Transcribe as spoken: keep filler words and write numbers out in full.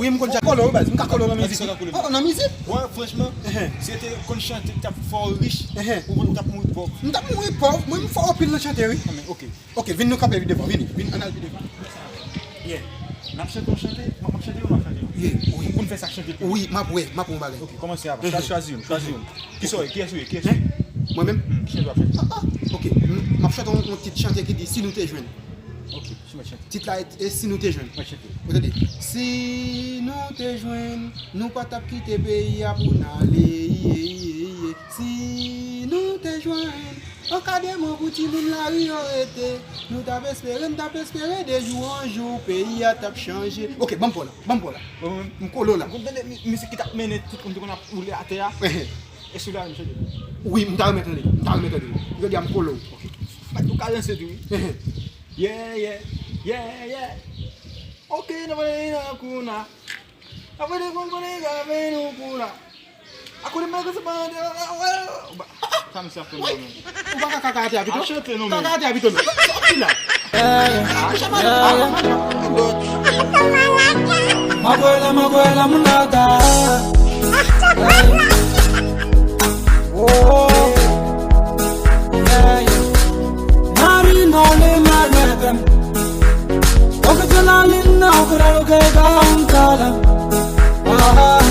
Wi, m konn chante. Kolo, wi, baz. M ka kolo nan mizik. Oh, nan mizik? Wi, franchman, si te konn chante, t ap fè w rich, ou t ap mouri pòv. M t ap mouri pòv. Mwen, m fò anpil nan chante, wi. Ok, vin nou kanpe pi devan, vini. Vin, ann al pi devan. Yeah. N ap chante yon chante, m ap chante yon, n ap chante yon. Yeah, wi. Pou n fè sa k chante pi. Wi, m ap wè, m ap wè yon bagay. Ok, kòmanse avan. Chwa-, chwazi youn, chwazi youn. Kisa w ye? Kiyès ou ye? Kiyès ou ye? Mwen menm? Hmm, ki chante w ap chante? Ah, ah, ok. M, m ap chante yon, yon tit chante ki di Si nou te jwenn. Ok, sou mèt chante. Tit la e, e Si nou te jwenn. Mèt chante. Ou tande? Si nou te jwenn, nou pa t ap kite peyi a pou n ale, iye, iye, iye. Si nou te jwenn, an ka demen pou timoun lari yo rete. Nou t ap espere, n t ap espere de jou an jou, peyi a t ap chanje. Ok, ban m po la, ban m po la. M kolo la. Ou konn tande mi-, mizik ki t ap mennen tout moun te konn ap woule atè a? E sou la menm chante. Wi, m ta renmen tande, m ta renmen tande. Jodi a m kolo. Ok. Bat ou ka danse tou, wi. Yeah, yeah, yeah, yeah. Ok, nou pale nan kouna. Apre de gwo konnen ka vin nou kouna. Akote mwen kòmanse pa ande. Sa misye ap fè mwen. Ou pa ka kaka atè a pito? Ap chante non men. Kaka atè a pito non. Sòti la. Makwela, makwela, munata. Oh, yeah, yeah. Nari no le malem. Okutula linna okura okega unkala. Ah,